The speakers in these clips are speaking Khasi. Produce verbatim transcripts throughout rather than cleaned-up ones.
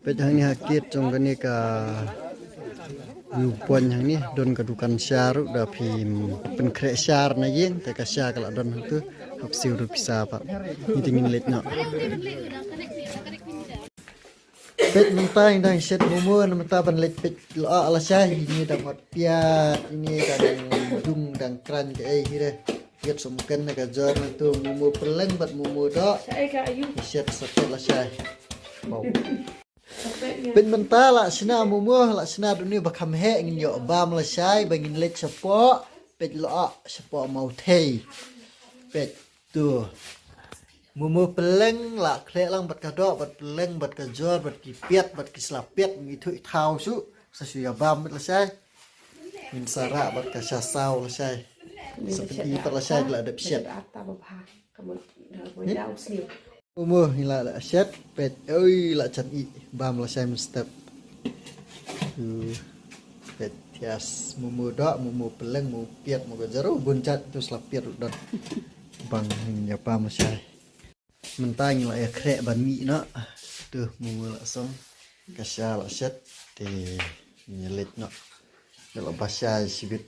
Peit hangne ha kit jong kane ka view point hangne don ka dukan sha ruh, da phim pynkhreh sha na ïing te ka sha ka la don hangtu. Hap siew ruh pisa pat. Ngi te ngin leit noh. Peit mynta ngi dang shet momo, mynta ban leit peit lyoh lashai. Ine dang mot piat, ine dang dung dang kran kaei hi re. Ïat sumken na ka jor na tu momo pylleng bad momo doh. Shet sa peit lashai. Wow. Peit mynta la shna momo, la shna duni ba kham heh, ngin ïoh bam lashai ba ngin leit shapoh peit lyoh shapoh Mawthei. Peit tu. Momo pylleng la khleh lang bad ka doh, bad pylleng, bad ka jor, bad ki piat, bad ki sla piat, ngi thuh i thaw shuh, sa shu ïa bam bad lashai. Ngin sa rah bad ka sha saw lashai. Sa pyni pat lashai la dep shet. Momo ngi la da shet, peit, oi la jan i bam lashai mynstep. Tu, peit thias, momo doh, momo pylleng, momo piat, momo ka jor, bun jait tu sla piat ruh don. Bang ngin ïa bam lashai. Mynta ngi la ïa khreh ban mih noh. Tu momo la song. Ka sha la shet. Te ngi leit noh. Ngi la ba sha shibit.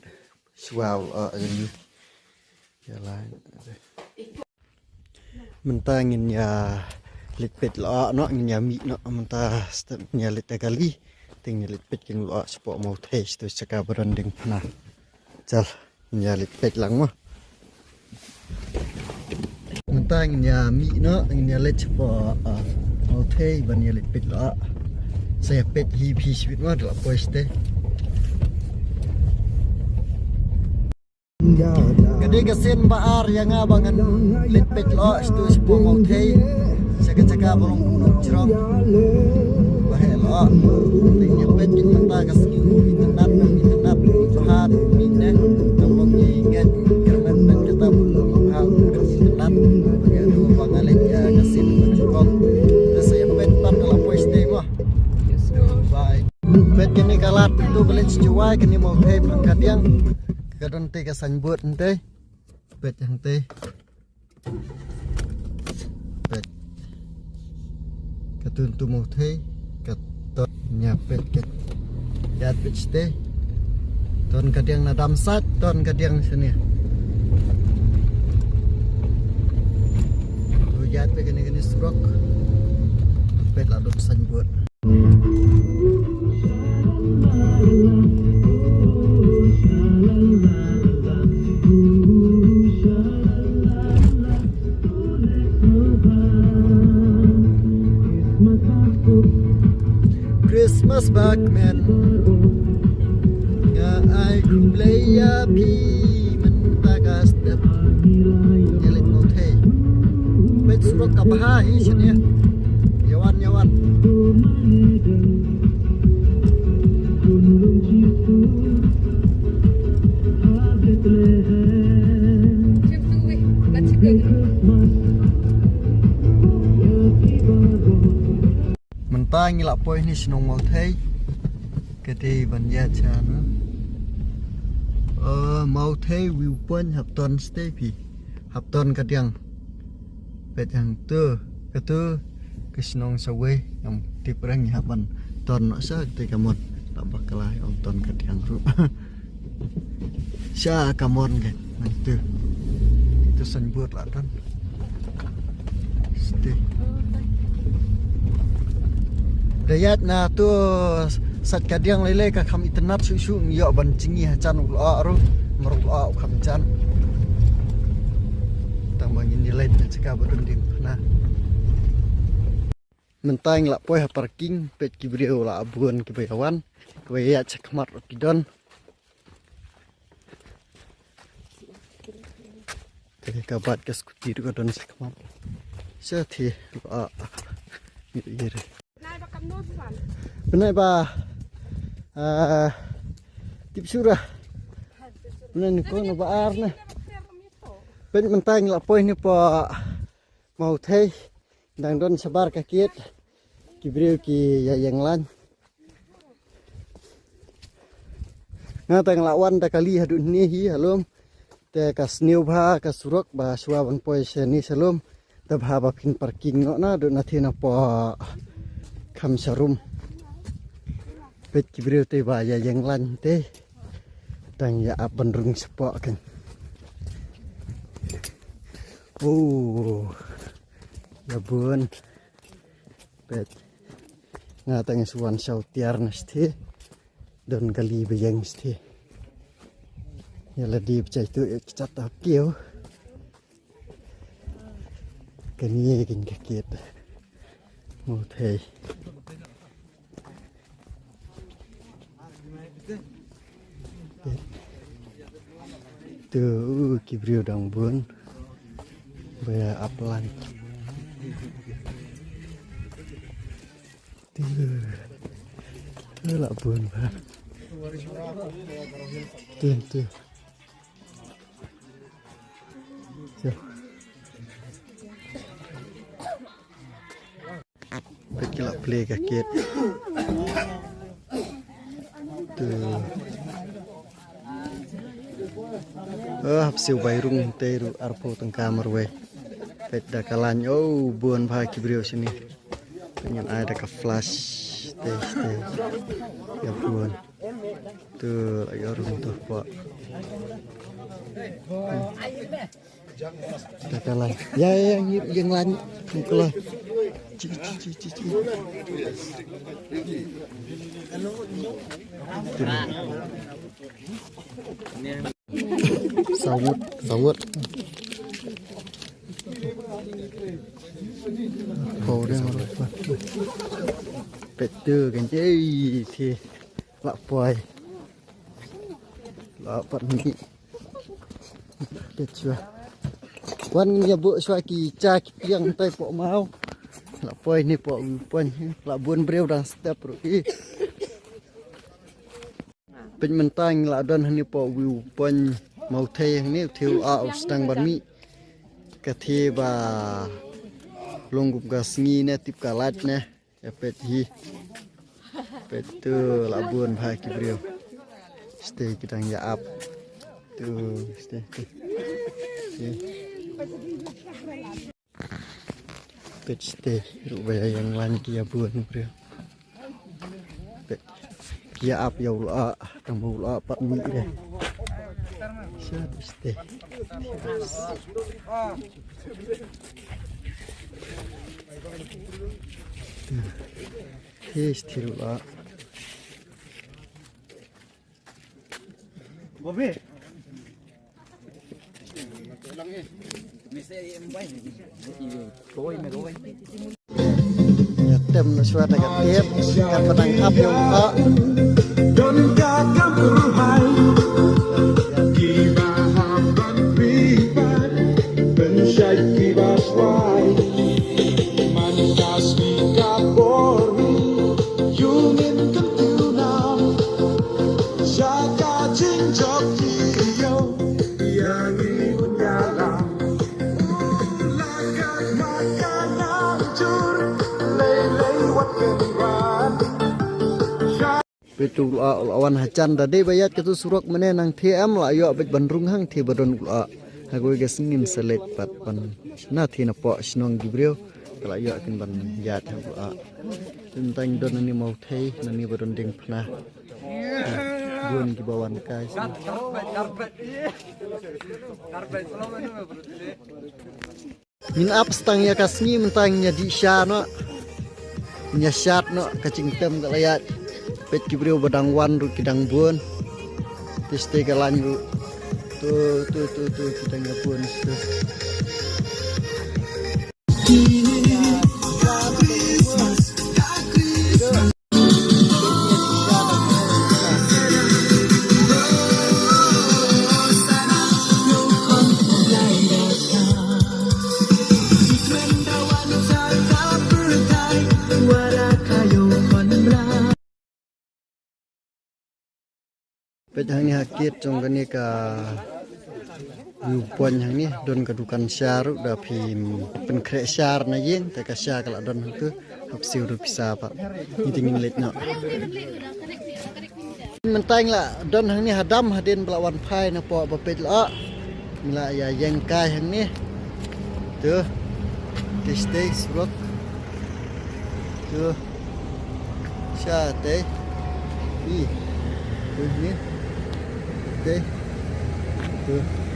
Shuwa la ïa ni. Ïa la. Mynta ngin ïa leit peit lyoh noh, ngin ïa mih noh. Mynta step ngin ïa leit da kali. Te ngin ïa leit peit kin lyoh shapoh Mawthei, shato sha ka ba don diengphna. Chal. Ngin ïa leit peit lang mo. Mynta ngin ïa mih noh, ngin ïa leit shapoh, ah, Mawthei ban ïa leit peit lyoh. Sa ïa peit hi phi shibit mo, da la poi shatei. Ka dei ka sien ba ar ïa nga ba ngan leit peit lyoh shato shapoh Mawthei. Sha ka jaka ba long kumno jrong. Ba heh lyoh. Te ngi peit kit mynta ka sngi u internet, internet bha te mih ne. Tang ba ngi ngeit kyrmen ban kata bha u internet. Ba ngi adu ba nga leit ïa ka sien ba jrong. Te sa ïa peit pat da la poi shatei mo. Bye. Peit kane ka lad tu ba leit sha Jowai, kane Mawthei Pangkadiang. Ka don te ka signboard hangtei. Peit hangtei. Peit. Katun tu Mawthei. Katon nia peit kat. Ïa peit shatei. Ton Kadiang na dam sait, Ton Kadiang shane. Tu ïa peit kane kane surok. Peit la dum signboard. Christmas bad kmen. Nga ai khublei ïa phi mynta ka step. Ïa leit Mawthei. Peit surok ka bha hi shane. Ïa wan, ïa wan. Mynta ngi la poi ni shnong Mawthei. Ka dei ban ïa cha na. Eh, Mawthei view point hap ton shatei phi. Hap ton Kadiang. Peit hangtu, katu ka shnong sawei, ngam tip re ngi hap ban ton noh sha kata ka mon. La bakla ong Ton Kadiang ruh. Sha ka mon ke nangtu. Itu signboard la don. Shatei. Da ïaid na tu sait Kadiang lei lei ka kham itynnad shuh shuh, ngi ïoh ban jngi ha jan u lyoh ruh, mar u lyoh u kham jan. Tang ba ngin ïa leit na jaka ba don diengphna. Mynta ngi la poi ha parking, peit ki briew la bun kiba ïa wan, kiba ïaid shakhmat ruh ki don. Te ka bike ka scooty ruh ka don shakhmat. Shatei, ah, ngi ïa re. Bnai ba, ah, tip shuh ra. Bnai ni ko na ba ar na. Peit mynta ngi la poi ni pa Mawthei. Dang don shabar ka kit. Ki briew ki ïa ïeng lain. Nga tang la wan da kali haduh ni hi halom. Te ka sniew bha ka surok ba shuwa ban poi shane shalom. Te bha ba phin parking noh na duh na thie na pok. Kam sharum. Peit ki briew te ba ïa ïeng lain te. Tang ïa ap ban rung shapoh kan. Oh. Ïa bun. Peit. Nga tang shuwan shaw tiar na sthi. Don kali ba ïeng sthi. Ïa la dip chai tu ïa ki chat ta kiew. Kane kin ka kit. Mo thei. Tu ki briew dang bun. Ba ïa ap lain. Tu. Tu la bun ba. Tu tu. Peit ki la plie ka kit. Tu. Oh, hap siew bai rung te ruh arphew tyngka marwei. Peit da ka lain, oh, bun bha ki briew shane. Peit ngan ai da ka flash. Te, te. Ïa bun. Tu, ïa rung tu pha. Da ka lain. Ïa, ïa, ïa, ngi ïeng lain. Ngi ka lain. Ci, ci, ci, ci, ci. Saw ngut, saw ngut. Peit tu kan, ei, te. La poi. La pat ni. Peit shuwa. Wan ïa buh shuwa ki cha ki pliang tai poh maw. La poi ni poh wi pon. La bun briew dang step ruh. Peit mynta ngi la don hani poh wi pon maw thei hani thei u a u sdang ban mih. Ka thei ba long kum ka sngi ne tip ka lait ne. Ïa peit hi. Peit tu la bun bha ki briew. Stei ki dang ïa ap. Tu stei tu. Stei. Peit stei ruh ba ïa ïeng lain ki ïa bun briew. Peit ki ïa ap ïa u la tang ba u la pat mih re. Sha tu stei. Hi sthir u la. Bobby. Ïa tem na shuwa da ka tep, ka padang ap ïa u ha. Don ka kam ruhai, ki ba ha ban pi ban, ben shai ki ba shwai. Man ka spi ka bor, yu ngin kan tiu nam, sha ka jingjop ki yo, ïa ngi un ïa lam. Peit u la, u la wan ha jan da dei ba ïaid katu surok mane nang thie em la ïoh beit ban rung hangthie ba don u la. Ha kawei ka sngi ngin sa leit pat ban na thie na poh shnong ki briew. Ka la ïoh kin ban ïaid ha u la. Tang don nani maw thei nani ba don dieng phna. Bun ki ba wan kai. Ngin ap stang ïa ka sngi mynta ngin ïa dih sha noh. Ngin ïa shad noh ka jingtem ka la ïaid. Peit ki briew ba dang wan ruh ki dang bun. Te sdei ka lain ruh. Tu tu tu tu ki dang ïa bun tu. Peit hangne ha kit jong kane ka view point hangne don ka dukan sha ruh da phi pynkhreh sha na ïing te ka sha ka la don hangtu hap siew ruh pisa pat. Ngi te ngin leit noh. Mynta ngi la don hangne ha dam hadien ba la wan phai na poh ba peit la. Ngi la ïa ïeng kai hangne. Tu. Te sdei surok. Tu. Ka te. I. Tu ni. Te. Tu.